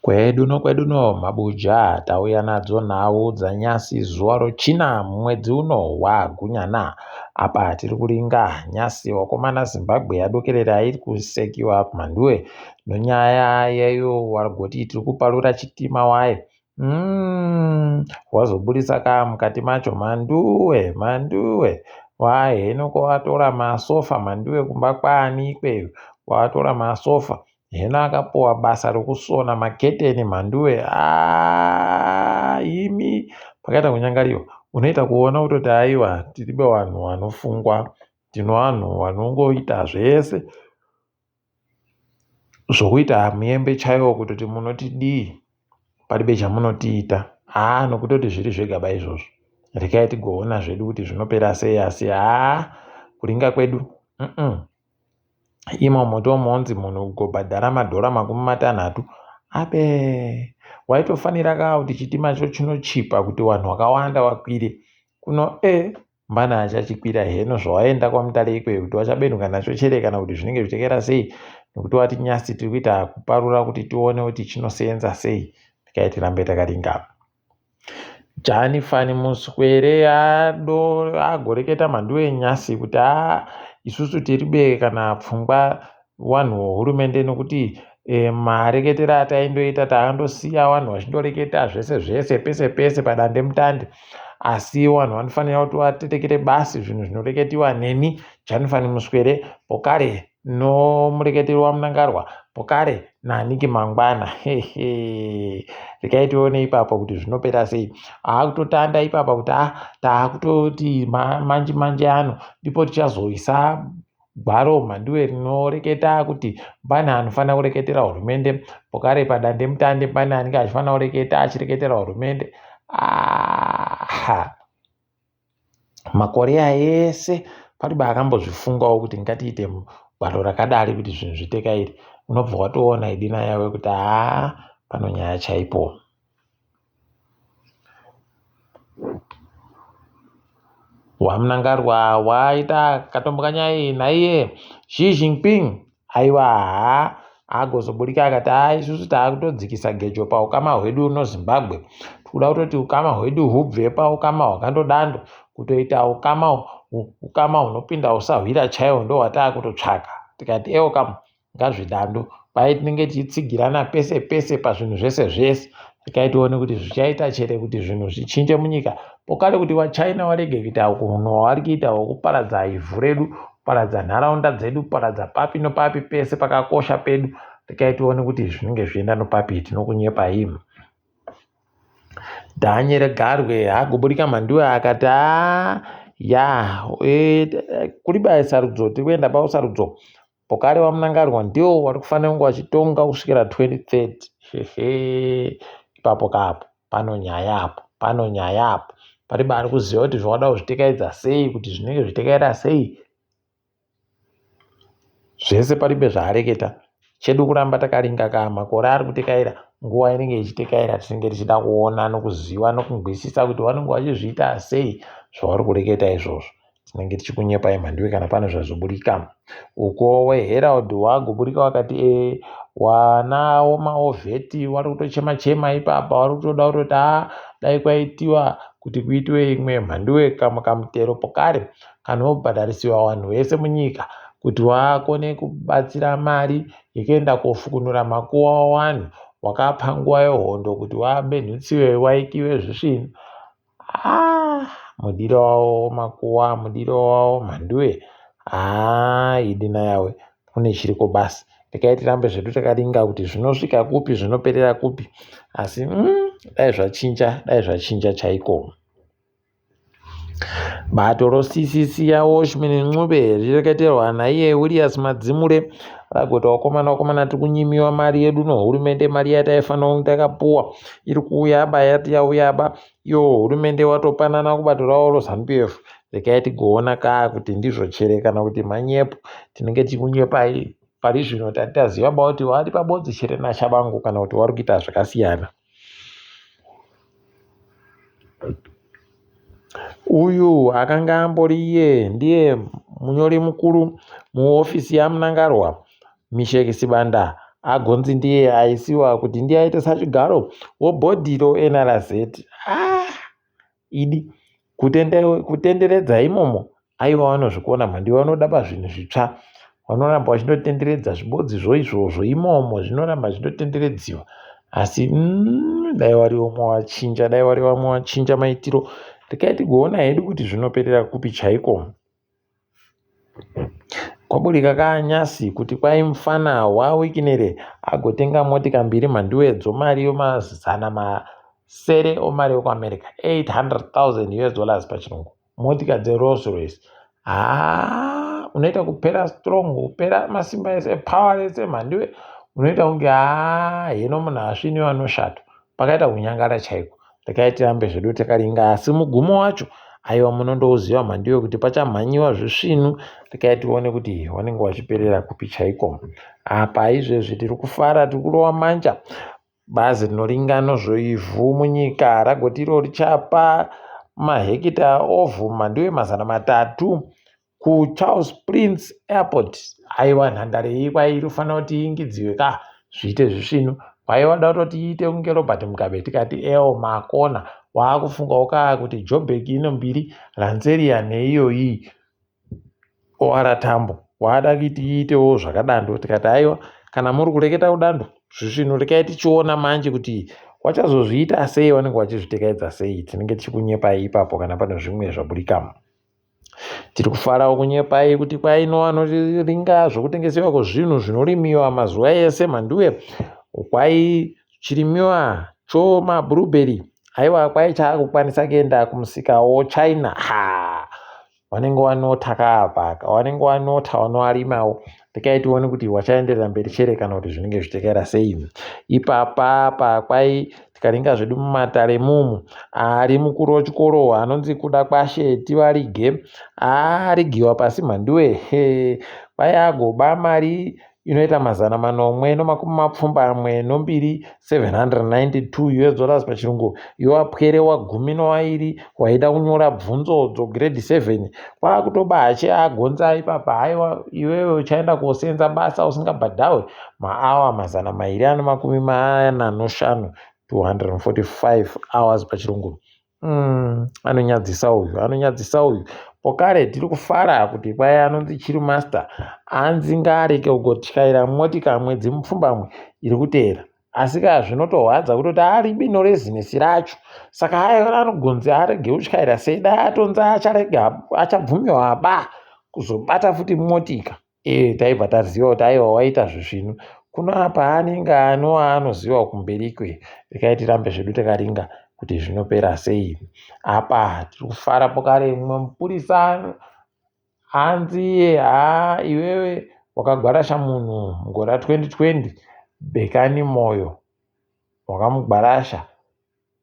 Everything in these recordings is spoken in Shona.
Kwedu nokwedu no mabuja tauya nadzo nhau dzanyasi zuva rochina mumwedzi uno wagunyana. Apa tiri kuringa nyasi wakomana Zimbabwe yadokerera iri kusekiwa mhanduwe nonyaya yeyo wagoti tiri kuparura chitima waye. Wazoburitsa ka mukati macho mhanduwe mhanduwe waye hino kwawatora masofa mhanduwe kumba kwaani ikweyo kwawatora masofa. Hino akapuwa basa rokusona maketeni mhanduwe haa imi pakaita kunyangariwa unoita kuona kutoti aiwa tiribe vanhu vanofungwa tino vanhu vanongoita zvese zvokuita muyembe chaiwo kutoti munotidii paribe chamunotiita haa nokutoti zviri zvega ba izvozvo rekai tigoona zvedu kuti zvinopera sei asi haa kuringa kwedu Imomo ndomonzi munhu ugobhadhara madhora 30 ape waitofanira ka kuti chitima cho chinochipa kuti vanhu vakawanda vakwire kuno e mbana achachikwira heno zvawaenda kwamutare ikweyo kuti wachabenuka nacho chere kana kuti zvinenge zvichakaita sei nekuti wati nyasi tiri kuita kuparura kuti tione kuti chinoseenza sei tikai tirambe takaringana. Janifani Muswere agoreketa mhanduwe nyasi kuti haa isusu tiribe kana pfungwa wanhu hurumende nekuti mareketero ataindoita taandosiya vanhu vachindoreketa zvese zvese pese pese padande mutande asi vanhu vanofanira kuti vatetekere basi zvinhu zvinoreketiwa neni Janifani Muswere pokare nomureketeri waMnangarwa pokare naNiki mangwana hehe regai tione ipapo kuti zvinopera sei akutotanda ipapa kuti a taakutoti manji manji ano ndipo tichazoisa gwaro mhanduwe rinoreketa kuti pane anofanira kureketera hurumende pokare padande mutande pane anenge achifanira kureketa achireketera hurumende ah. Makore aya ese paribe akambozvifungawo kuti ngatiite gwaro rakadari kuti zvinhu zvitekaire. Unobva watoona idi nayawe kuti haa pano nyaya chaipo. WaMnangarwa waita katombo kanyaya iyi naiye Xi Jinping Aiwa haa agozoburika akati haa isusu taakutodzikisa gejo paukama hwedu noZimbabwe. Tikuda kutoti ukama hwedu hubve paukama hwakandodando kutoita ukama ukama hunopinda usahwira chaiwo ndohwataakutotsvaka. Tikati ewo kam ngazvidando kwai tinenge tichitsigirana pese pese pazvinhu zvese zvese. Rekai tione kuti zvichaita chere kuti zvinhu zvichinje munyika. Pokare kuti vaChina varege kuita hunhu hwavari kuita hwekuparadza ivhu redu, kuparadza nharaunda dzedu, kuparadza papi nopapi pese pakakosha pedu. Rekai tione kuti zvinenge zvichienda nopapi tinokunyepai. Daniel Garwe agoburika mhanduwe akati haa ya e, kuri baya sarudzo tiri kuenda pausarudzo Pokare vaMnangagwa ndivo vari kufanira kunge vachitonga kusvikira 2030. Hehe ipapo kapo pano nyaya apo pano nyaya apo paribe ari kuziva kuti zvawada kuzvitekaidza sei kuti zvinenge zvichitekaira sei zvese paribe zvaareketa chedu kuramba takaringa ka makore ari kutekaira nguva inenge ichitekaira tinenge tichida kuona nokuziva nokunzwisisa kuti vanenge vachizviita sei zvavari kureketa izvozvo tinenge tichikunyepai mhanduwe kana pane zvazoburika uko weherald wagoburika wakati e wanawo maovheti wari kutochema chema ipapa wari kutoda kutoti a dai kwaitiwa kuti kuitiwe imwe mhanduwe kamwe kamutero pokare kanobhadharisiwa vanhu vese munyika kuti wakone kubatsira mari yekuenda kofukunura makuwa wavanhu wakapa nguva yehondo kuti wabenhutsiwe waikiwe zvisvinu Ah, mudiro wawo makuwa mudiro wawo mhanduwe haa idi nayawe kune chiriko basi rekai tirambe zvedu takaringa kuti zvinosvika kupi zvinoperera kupi asi dai zvachinja dai zvachinja chaiko bato roCCC yaWashman Ncube richireketerwa naiye Willias Madzimure ragoti vakomana vakomana tiri kunyimiwa mari yedu nohurumende mari yataifanira kunge takapuwa iri kuuya ba yati yauya ba Iyo hurumende watopanana kubato ravo roZanu PF. Regai tigoona kaa kuti ndizvo chere kana kuti manyepo. Tinenge tichikunyepai pari zvino tati taziva ba kuti wari pabodzi chere naChabangu kana kuti wari kuita zvakasiyana. Uyu akanga ambori iye ndiye munyori mukuru muhofisi yaMnangarwa, Misheki Sibanda. Agonzi ndiye aisiwa kuti ndiye aite sachigaro wobhodhi roNRZ. Ah, idi kutenderedza imomo aiwa vanozvikona mhandu vanoda pazvinhu zvitsva vanoramba vachindotenderedza zvibodzizvo izvozvo imomo zvinoramba zvichindotenderedziwa asi mm, dai wari vamwe wachinja dai wari vamwe wachinja maitiro regai tigoona hedu kuti zvinoperera kupi chaiko Kwaburika kaanyasi kuti kwai mufana waWikinere agotenga motika mbiri mhanduwe dzomari yomazana masere omari yokuAmerica 800,000 US dollars pachirungu motika dzeRolls Royce haa unoita kupera strong kupera masimba ese power rese mhanduwe unoita kunge haa heno munhu asviniwa noshato pakaita kunyangara chaiko rekai tirambe zvedu takaringa asi mugumo wacho aiwa munondouziva mhandiwe kuti pachamhanyiwa zvisvinu rekai tione kuti wanenge wachiperera kupi chaiko apa izvezvi tiri kufara tiri kurova manja bazi rinoringa nozvoivhu munyika ragoti iro richapa mahekita ovhu mhandiwe 300 kuCharles Prince Airport aiwa nhandare iyi kwai iri kufanira kuti iingidziwe ka zviite zvisvinu kwai wada kutoti iite kunge Robert Mugabe tikati eo makona waakufungawo kaa kuti Joburg ino mbiri Lanseria neiyoyi OR Tambo waada kuti iitewo zvakadando tikati aiwa kana muri kureketa kudando zvisvinu rekai tichiona manje kuti wachazozviita sei vanenge vachizvitekaidza sei tinenge tichikunyepai ipapo kana pane zvimwe zvaburikamo Tiri kufarawo kunyepai kuti kwaino vanoringa zvokutengesewa kwezvinhu zvinorimiwa mazuva ese mhanduwe kwai chirimiwa chomablueberry haiwa kwai chaakukwanisa kuenda kumusika wochina ha vanenge vanota kaapa vanenge vanota vanoarimawo rekai tione kuti wachaenderera mberi chere kana kuti zvinenge zvichitekaira sei ipapa pa kwai Tikaringa zvedu mumatare mumu ari mukuru wechikoro anonzi kuda kwashe tivarige arigiwa pasi mhanduwe he kwai agoba mari inoita 792 792 us dollars pachirungu iwapwere wagumi nowairi waida kunyora bvunzo dzograde 7 kwakutoba hache agonza ipapa haiwa iwewe uchaenda kosenza basa usingabhadhawe maawa 245 245 hours pachirungu mm, anonyadzisa uyu anonyadzisa uyu pokare tiri kufara kuti kwai anonzi chiri master anzi ngaareke kugotyaira motika mwedzi mupfumbamwe iri kuteera asi ka zvinotorwadza kutoti ari bino rezinesi racho saka anogonzi arege kutyaira sei dai atonzi acharega achabvumiwa ba kuzobata futi motika e taibva taziva kuti aiwa waita zvisvinu kuno apa anenge anowaanoziva kumberi kwe rekai tirambe zvedu takaringa kuti zvinopera sei apa tiri kufara pokare mumwe mupurisa hanzi iye haa iwewe wakagwarasha munhu mugore ra 2020 bekani moyo wakamugwarasha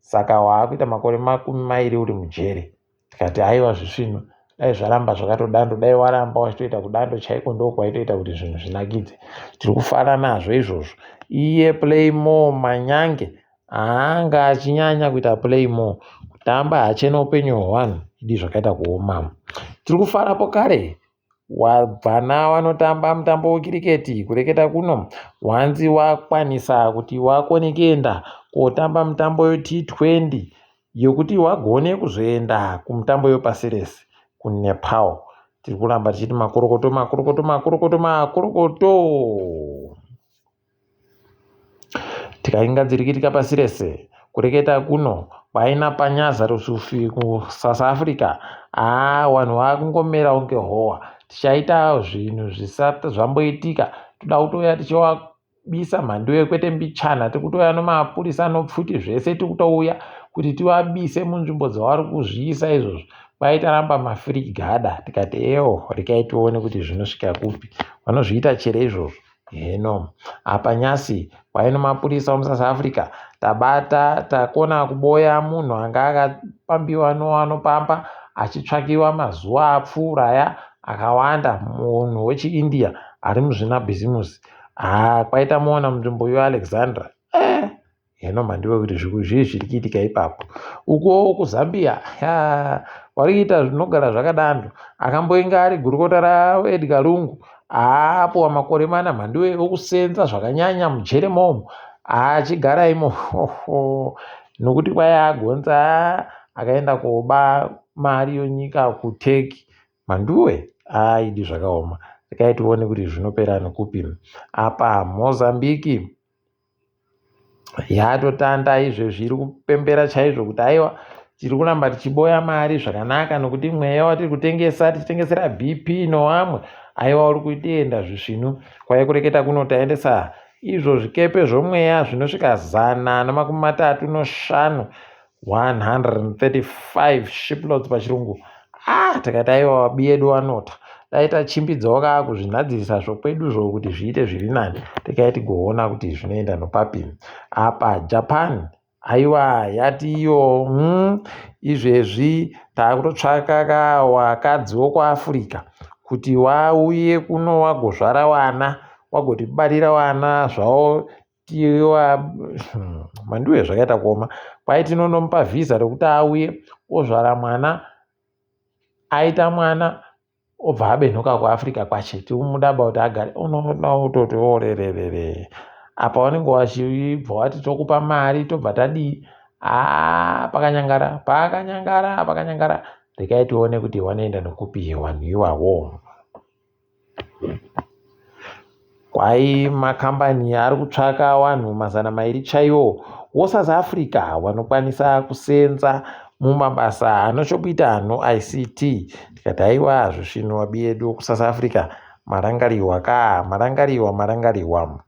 saka waakuita makore 20 uri mujere tikati aiwa zvisvinu dai zvaramba zvakatodando dai waramba wachitoita kudando chaiko ndokwaitoita kuti zvinhu zvinakidze tiri kufara nazvo izvozvo iye playmore manyange haanga achinyanya kuita playmore kutamba hachena upenyu hwevanhu idi zvakaita kuomama tiri kufarapo kare Wabvana vanotamba mutambo wekiriketi kureketa kuno wanzi wakwanisa kuti wakone kuenda kotamba mutambo weT20 yekuti wagone kuzoenda kumutambo wepasi rese kuNepal. Tiri kuramba tichiti makorokoto makorokoto makorokoto makorokoto. Tikainga dzirikitika pasi rese kureketa kuno kwaina panyaza rusufi kusouth africa haa vanhu vakungomera kunge howa tichaita zvinhu zvisati zvamboitika toda kutouya tichiwabisa mhanduwe kwete mbichana tiri kutouya nomapurisa nopfuti zvese tiri kutouya kuti tiwabise munzvimbo dzavari kuzviisa izvozvo kwai taramba mafirigada tikati ewo rekai tione kuti zvinosvika kupi vanozviita chere izvozvo Heno apa nyasi kwaino mapurisa omuSouth Africa tabata takona kuboya munhu anga akapambiwa noanopamba achitsvakiwa mazuva apfuura aya akawanda munhu wechiIndia ari muzvinabhizimusi haa kwaita muona munzvimbo yoAlexandra eh heno mhandiwe kuti zvii zviri kuitika ipapo ukuwo kuzambia vari kuita zvinogara zvakadando akamboinge ari gurukota raedgar lungu Aapuwa makore mana mhanduwe okusenza zvakanyanya mujere momo achigara imo nokuti kwai agonza akaenda koba mari yonyika kuTurkey. Mhanduwe aidi zvakaoma. Rekai tione kuti zvinopera nekupi. Apa Mozambique yatotanda izvezvi iri kupembera chaizvo kuti aiwa tiri kuramba tichiboya mari zvakanaka nokuti mweya watiri kutengesa tichitengesera bp nowamwe aiwa uri kuenda zvisvinu kwai kureketa kuno taendesa izvo zvikepe zvomweya zvinosvika 135 135 shiploads pachirungu. Ah, takati aiwa wabi yedu wanota, dai tachimbidzawo kaa kuzvinhadzirisa zvokweduzvo kuti zviite zviri nani, tikai tigoona kuti zvinoenda nopapi. Apa Japan aiwa yati iyo izvezvi takutotsvaka ka wakadzi wokuAfrica kuti wauye kuno wagozvara wana wagotibarira wana zvavo tiwa mandiwe zvakaita kuoma kwai tinonomupa vhisa rekuti auye ozvara mwana aita mwana obva abenhuka kuAfrica kwache tikumudaba kuti agare unoda kutoti orererere apa vanenge vachibva vati tokupa mari tobva tadii haa pakanyangara pakanyangara pakanyangara regai tione kuti wanoenda nokupi vanhu iwawo. Kwai makambani ari kutsvaka vanhu 200 chaiwo voSouth Africa vanokwanisa kusenza mumabasa anochokuita noICT. Tikati haiwa zvisvinu vabiyedu kuSouth Africa marangariwa ka marangariwa marangariwa.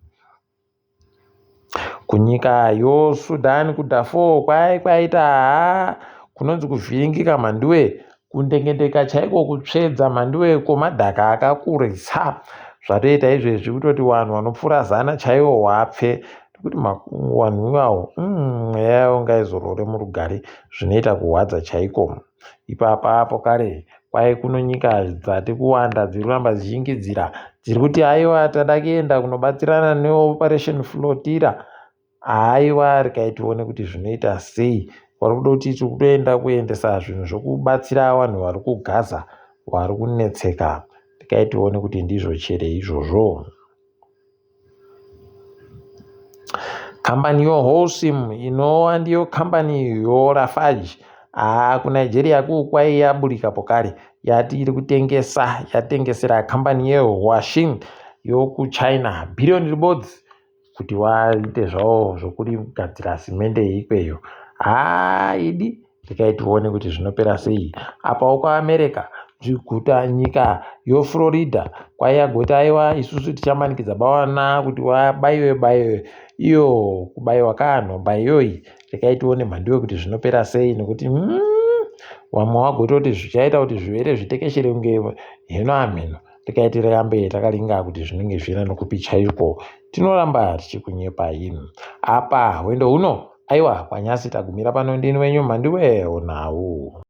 Kunyika yoSudan kuDarfur kwai kwaita haa kunonzi kuvhiringika mhanduwe kundengendeka chaiko kutsvedza mhanduwe kwomadhaka akakurisa zvatoita izvezvi kutoti vanhu vanopfuura 100 chaiwo wapfe nekuti vanhu ivawo mweya yavo ngaizorore murugare zvinoita kuhwadza chaiko. Ipapa apo kare kwai kuno nyika dzati kuwanda dziri kuramba dzichingidzira dziri kuti haiwa tada kuenda kunobatsirana neoperation flotilla haiwa rekai tione kuti zvinoita sei vari kuda kuti tiri kutoenda kuendesa zvinhu zvokubatsira vanhu vari kugaza vari kunetseka rekai tione kuti ndizvo chere izvozvo. Kambani yoHolcim inova ndiyo kambani yoLafarge haa kuNigeria kuu kwaiyaburika pokare yati iri kutengesa yatengesera kambani yeHuaxin yokuChina bhiriyoni ribodzi kuti waite zvawo zvokurigadzira simende ikweyo haa idi Rekai tione kuti zvinopera sei. Apawo kuAmerica, guta nyika yoFlorida kwaiyagoti aiwa isusu tichamanikidza bawana kuti wabaiwe baiwe iyo kubaiwa kanhomba iyoyi. Rekai tione mhanduwe kuti zvinopera sei nekuti vamwe wagototi zvichaita kuti zvirwere zvitekeshere kunge hino amheno. Rekai tirambe takaringa kuti zvinenge zvichienda nokupi chaiko. Tinoramba tichikunyepai. Apa hwendo huno Aiwa kwanyasi tagumira pano ndini wenyu Mhanduwe Nhau.